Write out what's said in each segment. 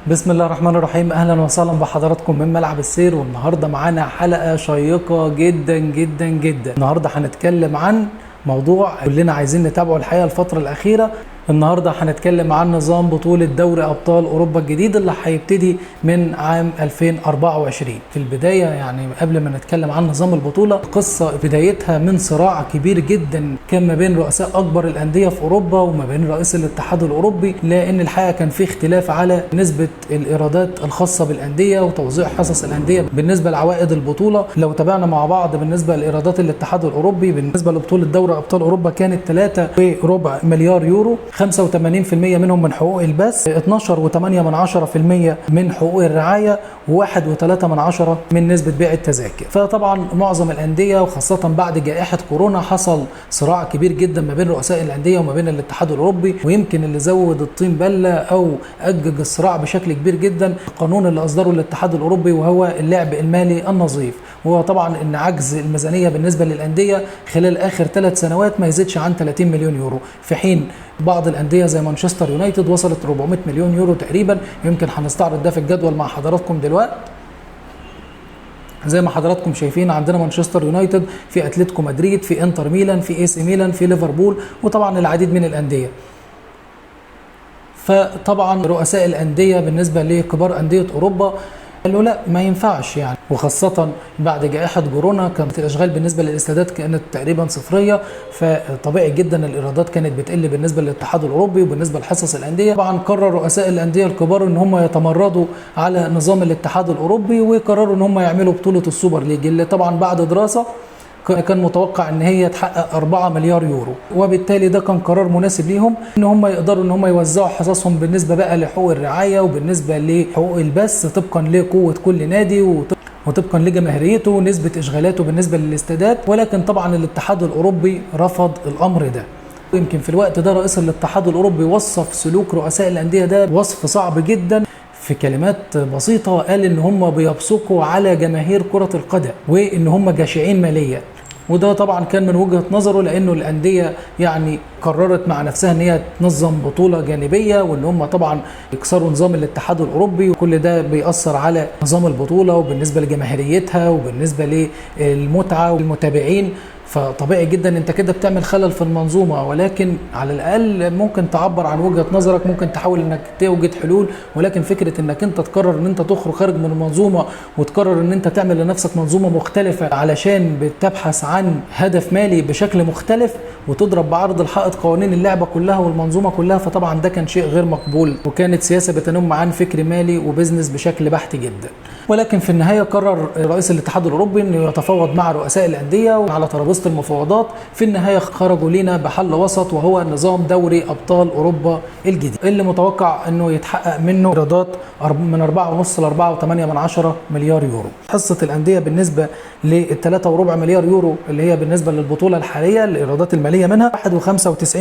بسم الله الرحمن الرحيم. اهلا وسهلا بحضراتكم من ملعب السير، والنهارده معانا حلقة شيقة جدا جدا جدا. النهارده هنتكلم عن موضوع كلنا عايزين نتابعه الحقيقة الفترة الاخيرة. النهارده هنتكلم عن نظام بطوله دوري ابطال اوروبا الجديد اللي هيبتدي من عام 2024. في البداية يعني قبل ما نتكلم عن نظام البطولة، قصة بدايتها من صراع كبير جدا كان ما بين رؤساء اكبر الاندية في اوروبا وما بين رئيس الاتحاد الاوروبي، لان الحقيقة كان في اختلاف على نسبه الايرادات الخاصة بالاندية وتوزيع حصص الاندية بالنسبة لعوائد البطولة. لو تابعنا مع بعض بالنسبة لايرادات الاتحاد الاوروبي بالنسبة لبطولة دوري ابطال اوروبا كانت 3.25 مليار يورو، 85% منهم من حقوق البث، 12.8% من حقوق الرعاية، و1.3 من نسبة بيع التذاكر. فطبعا معظم الأندية وخاصة بعد جائحة كورونا حصل صراع كبير جدا ما بين رؤساء الأندية وما بين الاتحاد الأوروبي، ويمكن اللي زود الطين بلة أو أجج الصراع بشكل كبير جدا القانون اللي أصدره الاتحاد الأوروبي وهو اللعب المالي النظيف، وهو طبعا إن عجز الميزانية بالنسبة للأندية خلال آخر 3 سنوات ما يزيدش عن 30 مليون يورو، في حين بعض الأندية زي مانشستر يونايتد وصلت 400 مليون يورو تقريبا. يمكن هنستعرض ده في الجدول مع حضراتكم دلوقتي. زي ما حضراتكم شايفين عندنا مانشستر يونايتد، في اتلتيكو مدريد، في انتر ميلان، في اي سي ميلان، في ليفربول، وطبعا العديد من الأندية. فطبعا رؤساء الأندية بالنسبة لكبار أندية أوروبا قالوا لا ما ينفعش يعني، وخاصة بعد جائحة كورونا كانت الأشغال بالنسبة للاستادات كانت تقريبا صفرية، فطبيعي جدا الإيرادات كانت بتقل بالنسبة للاتحاد الأوروبي وبالنسبة لحصص الأندية. طبعا قرر رؤساء الأندية الكبار إن هم يتمردوا على نظام الاتحاد الأوروبي، وقرروا إن هم يعملوا بطولة ال Super League اللي طبعا بعد دراسة كان متوقع ان هي تحقق 4 مليار يورو، وبالتالي ده كان قرار مناسب ليهم ان هم يقدروا ان هم يوزعوا حصصهم بالنسبة بقى لحقوق الرعاية وبالنسبة لحقوق البث طبقا لقوه كل نادي وطبقا لجماهيريته ونسبه اشغالاته بالنسبة للاستادات. ولكن طبعا الاتحاد الاوروبي رفض الامر ده. يمكن في الوقت ده رئيس الاتحاد الاوروبي وصف سلوك رؤساء الاندية ده وصف صعب جدا في كلمات بسيطة، قال إن هم بيبصقوا على جماهير كرة القدم وإن هم جشعين ماليا. وده طبعا كان من وجهة نظره لأنه الأندية يعني قررت مع نفسها إن هي تنظم بطولة جانبية، وإن هم طبعا يكسروا نظام الاتحاد الأوروبي، وكل ده بيأثر على نظام البطولة وبالنسبة لجماهيريتها وبالنسبة للمتعة والمتابعين. فطبيعي جدا انت كده بتعمل خلل في المنظومة، ولكن على الاقل ممكن تعبر عن وجهه نظرك، ممكن تحاول انك توجد حلول. ولكن فكرة انك انت تقرر ان انت تخرج خارج من المنظومة وتقرر ان انت تعمل لنفسك منظومة مختلفة علشان بتبحث عن هدف مالي بشكل مختلف وتضرب بعرض الحائط قوانين اللعبة كلها والمنظومه كلها، فطبعا ده كان شيء غير مقبول، وكانت سياسة بتنم عن فكر مالي و business بشكل بحت جدا. ولكن في النهاية قرر رئيس الاتحاد الاوروبي انه يتفاوض مع رؤساء الاندية على ترابيزة المفاوضات. في النهاية خرجوا لنا بحل وسط وهو نظام دوري ابطال اوروبا الجديد اللي متوقع انه يتحقق منه ايرادات من 4.5 ل 4.8 مليار يورو. حصة الاندية بالنسبة لل 3.25 مليار يورو اللي هي بالنسبة للبطولة الحالية الايرادات المالية منها 1.95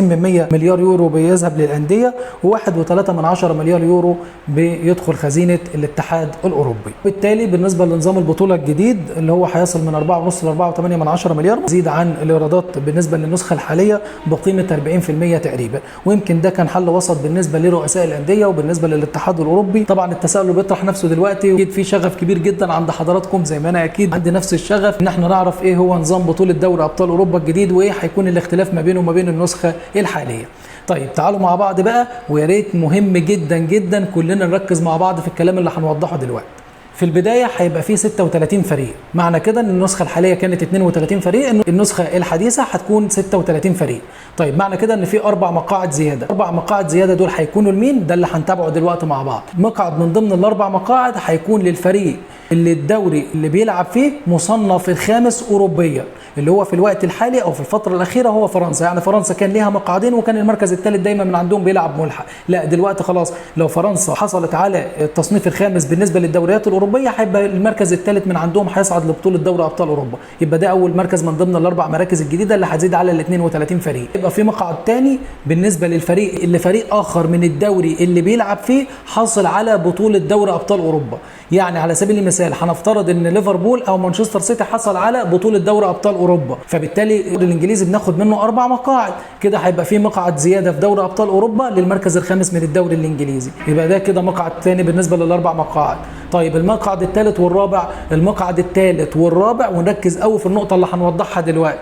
مليار يورو بيذهب للاندية، و1.3 مليار يورو بيدخل خزينة الاتحاد الاوروبي. بالتالي بالنسبة لنظام البطولة الجديد اللي هو هيصل من 4.5 ل 4.8 مليار، زيد عن الايرادات بالنسبة للنسخه الحالية بقيمة 40% تقريبا. ويمكن ده كان حل وسط بالنسبة لرؤساء الاندية وبالنسبة للاتحاد الاوروبي. طبعا التساؤل اللي بيطرح نفسه دلوقتي، اكيد في شغف كبير جدا عند حضراتكم زي ما انا اكيد عندي نفس الشغف، ان احنا نعرف ايه هو نظام بطوله دوري ابطال اوروبا الجديد وايه هيكون الاختلاف ما بينه وما بين النسخة الحالية. طيب تعالوا مع بعض بقى، ويا ريت مهم جدا جدا كلنا نركز مع بعض في الكلام اللي هنوضحه دلوقتي. في البداية هيبقى فيه 36 فريق، معنى كده ان النسخة الحالية كانت 32 فريق، النسخة الحديثة هتكون 36 فريق. طيب معنى كده ان في 4 مقاعد زيادة، 4 مقاعد زيادة دول هيكونوا لمين؟ ده اللي هنتابعه دلوقتي مع بعض. مقعد من ضمن ال4 مقاعد هيكون للفريق اللي الدوري اللي بيلعب فيه مصنف الخامس اوروبيا، اللي هو في الوقت الحالي او في الفترة الاخيرة هو فرنسا. يعني فرنسا كان ليها مقعدين وكان المركز الثالث دايما من عندهم بيلعب ملحق، لا دلوقتي خلاص لو فرنسا حصلت على التصنيف الخامس بالنسبة للدوريات الاوروبية هيبقى المركز الثالث من عندهم هيصعد لبطولة دوري ابطال اوروبا. يبقى ده اول مركز من ضمن ال4 مراكز الجديدة اللي هتزيد على ال 32 فريق. يبقى في مقعد ثاني بالنسبة للفريق اللي فريق اخر من الدوري اللي بيلعب فيه حاصل على بطوله دوري ابطال اوروبا. يعني على سبيل المثال المثال هنفترض ان ليفربول او مانشستر سيتي حصل على بطوله دوري ابطال اوروبا، فبالتالي الدوري الانجليزي بناخد منه 4 مقاعد، كده هيبقى في مقعد زيادة في دوري ابطال اوروبا للمركز الخامس من الدوري الانجليزي، يبقى ده كده مقعد ثاني بالنسبة للاربع مقاعد. طيب المقعد الثالث والرابع، المقعد الثالث والرابع، ونركز قوي في النقطة اللي هنوضحها دلوقتي،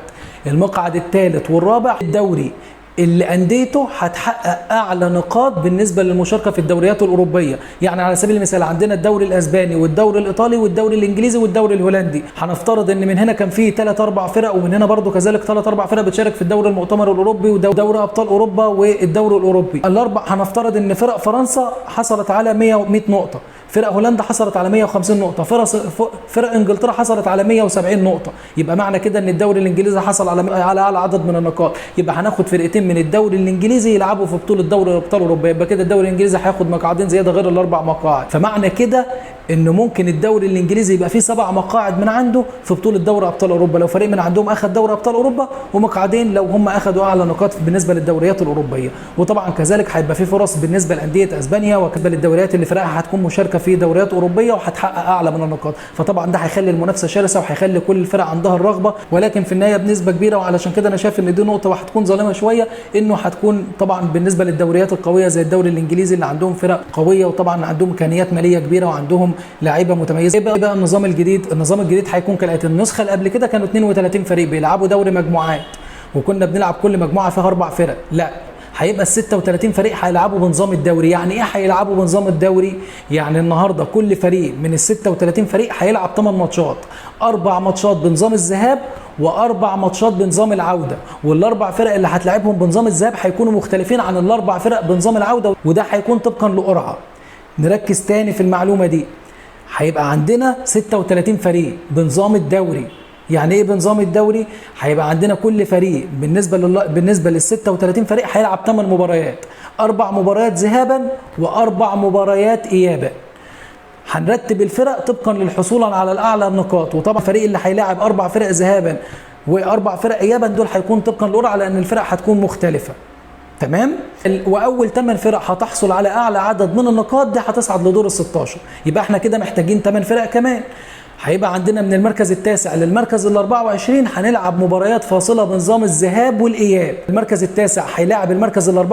المقعد الثالث والرابع الدوري اللي انديته هتحقق اعلى نقاط بالنسبة للمشاركة في الدوريات الاوروبية. يعني على سبيل المثال عندنا الدوري الاسباني والدوري الايطالي والدوري الانجليزي والدوري الهولندي، هنفترض ان من هنا كان في 3 4 فرق، ومن هنا برضو كذلك 3 4 فرق بتشارك في الدوري المؤتمر الاوروبي ودوري ابطال اوروبا والدوري الاوروبي. الاربع هنفترض ان فرق فرنسا حصلت على 100 نقطة، فرق هولندا حصلت على 150 نقطة، فرق انجلترا حصلت على 170 نقطة، يبقى معنى كده ان الدوري الانجليزي حصل على اعلى عدد من النقاط، يبقى هناخد فرقتين من الدوري الانجليزي يلعبوا في بطوله دوري ابطال اوروبا، يبقى كده الدوري الانجليزي هياخد مقعدين زيادة غير الاربع مقاعد. فمعنى كده انه ممكن الدوري الانجليزي يبقى فيه 7 مقاعد من عنده في بطوله دوري ابطال اوروبا لو فريق من عندهم اخذ دوري ابطال اوروبا، ومقعدين لو هم اخذوا اعلى نقاط بالنسبة للدوريات الاوروبية. وطبعا كذلك هيبقى فيه فرص بالنسبة لانديه اسبانيا وكذلك للدوريات اللي فرقها هتكون مشاركة في دوريات اوروبية وهتحقق اعلى من النقاط، فطبعا ده هيخلي المنافسة شرسة وهيخلي كل الفرق عندها الرغبة، ولكن في النهاية بنسبة كبيرة. وعلشان كده انا شايف ان دي نقطة وهتكون ظالمه شوية، انه هتكون طبعا بالنسبة للدوريات القوية زي الدوري الانجليزي اللي عندهم فرق قوية وطبعا عندهم امكانيات ماليه كبيرة وعندهم لعيبة متميزة. ايه بقى النظام الجديد؟ النظام الجديد هيكون كالاتي: النسخة اللي قبل كده كانوا 32 فريق بيلعبوا دوري مجموعات، وكنا بنلعب كل مجموعة فيها 4 فرق، لا هيبقى ال 36 فريق هيلعبوا بنظام الدوري. يعني ايه هيلعبوا بنظام الدوري؟ يعني النهارده كل فريق من ال 36 فريق هيلعب 8 ماتشات، 4 ماتشات بنظام الذهاب و4 ماتشات بنظام العودة، والاربع فرق اللي هتلعبهم بنظام الذهاب هيكونوا مختلفين عن الاربع فرق بنظام العودة، وده هيكون طبقا لقرعه. نركز تاني في المعلومة دي، هيبقى عندنا 36 فريق بنظام الدوري. يعني ايه بنظام الدوري؟ هيبقى عندنا كل فريق بالنسبة لل 36 فريق هيلعب 8 مباريات، 4 مباريات ذهابا و4 مباريات ايابا. هنرتب الفرق طبقا للحصول على الاعلى النقاط، وطبعا الفريق اللي هيلاعب 4 فرق ذهابا و4 فرق ايابا دول هيكون طبقا للقرعه لان الفرق هتكون مختلفة. تمام؟ واول 8 فرق هتحصل على اعلى عدد من النقاط دي هتصعد لدور ال 16، يبقى احنا كده محتاجين 8 فرق كمان. هيبقى عندنا من المركز التاسع للمركز ال 24 هنلعب مباريات فاصلة بنظام الذهاب والاياب. المركز التاسع هيلاعب المركز ال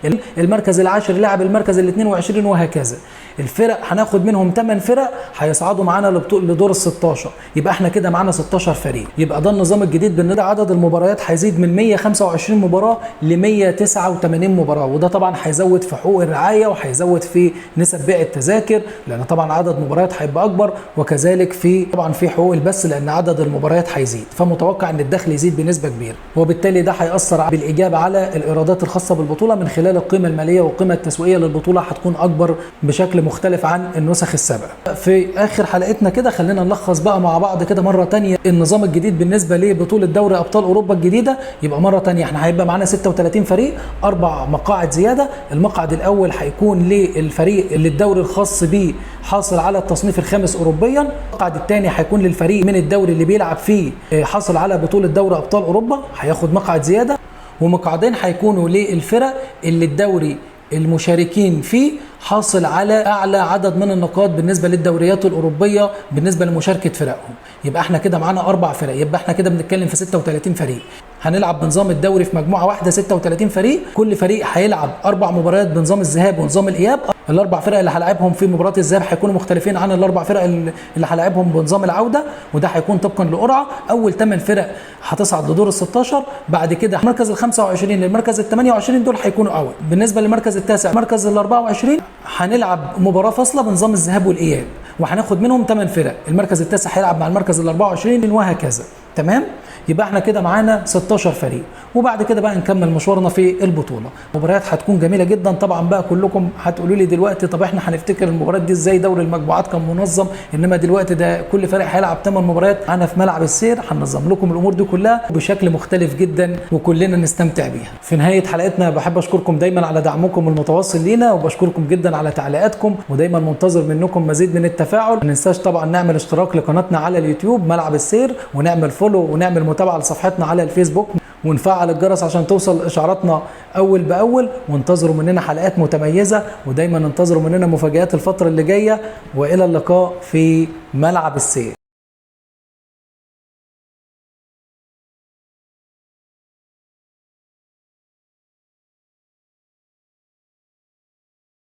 24، المركز العاشر يلعب المركز ال 22، وهكذا. الفرق هناخد منهم 8 فرق هيصعدوا معانا لدور ال 16، يبقى احنا كده معانا 16 فريق. يبقى ده النظام الجديد، بالنسبة عدد المباريات هيزيد من 125 مباراة ل 189 مباراة، وده طبعا هيزود في حقوق الرعاية وهيزود في نسب بيع التذاكر لان طبعا عدد مباريات هيبقى اكبر، وكذلك في طبعا في حقوق البث لان عدد المباريات هيزيد، فمتوقع ان الدخل يزيد بنسبة كبيرة، وبالتالي ده هيأثر بالايجاب على الايرادات الخاصة بالبطولة من خلال القيمة المالية والقيمة التسويقية للبطولة هتكون اكبر بشكل مختلف عن النسخ السابقة. في اخر حلقتنا كده خلينا نلخص بقى مع بعض كده مرة ثانية النظام الجديد بالنسبة لبطولة دوري ابطال اوروبا الجديدة. يبقى مرة ثانية احنا هيبقى معانا 36 فريق، 4 مقاعد زيادة. المقعد الاول هيكون للفريق اللي الدوري الخاص بيه حاصل على التصنيف الخامس اوروبيا. المقعد الثاني هيكون للفريق من الدوري اللي بيلعب فيه حصل على بطولة دوري أبطال أوروبا، هياخد مقعد زيادة. ومقعدين هيكونوا للفرق اللي الدوري المشاركين فيه حاصل على أعلى عدد من النقاط بالنسبة للدوريات الأوروبية بالنسبة لمشاركة فرقهم. يبقى احنا كده معانا 4 فرق، يبقى احنا كده بنتكلم في 36 فريق. هنلعب بنظام الدوري في مجموعة واحدة 36 فريق، كل فريق هيلعب 4 مباريات بنظام الذهاب ونظام الإياب. الاربع فرق اللي هلاعبهم في مباراة الذهاب هيكونوا مختلفين عن الاربع فرق اللي هلاعبهم بنظام العودة، وده هيكون طبقا لقرعه. اول 8 فرق هتصعد لدور ال 16، بعد كده المركز ال 25 للمركز ال 28 دول هيكونوا اول. بالنسبة للمركز التاسع المركز ال 24 هنلعب مباراة فاصلة بنظام الذهاب والاياب، وهناخد منهم 8 فرق. المركز التاسع هيلعب مع المركز ال 24 وهكذا. تمام؟ يبقى احنا كده معانا 16 فريق، وبعد كده بقى نكمل مشوارنا في البطولة. مباريات هتكون جميلة جدا. طبعا بقى كلكم هتقولوا لي دلوقتي طب احنا هنفتكر المباريات دي ازاي؟ دوري المجموعات كان منظم، انما دلوقتي ده كل فريق هيلعب 8 مباريات. انا في ملعب السير هننظم لكم الامور دي كلها بشكل مختلف جدا وكلنا نستمتع بيها. في نهاية حلقتنا بحب اشكركم دايما على دعمكم المتواصل لينا، وبشكركم جدا على تعليقاتكم، ودايما منتظر منكم مزيد من التفاعل. ما ننساش طبعا نعمل اشتراك لقناتنا على اليوتيوب ملعب السير، ونعمل follow ونعمل متابعه لصفحتنا على الفيسبوك. ونفعل الجرس عشان توصل اشعاراتنا اول باول، وانتظروا مننا حلقات متميزة، ودايما انتظروا مننا مفاجآت الفترة اللي جاية. والى اللقاء في ملعب السير.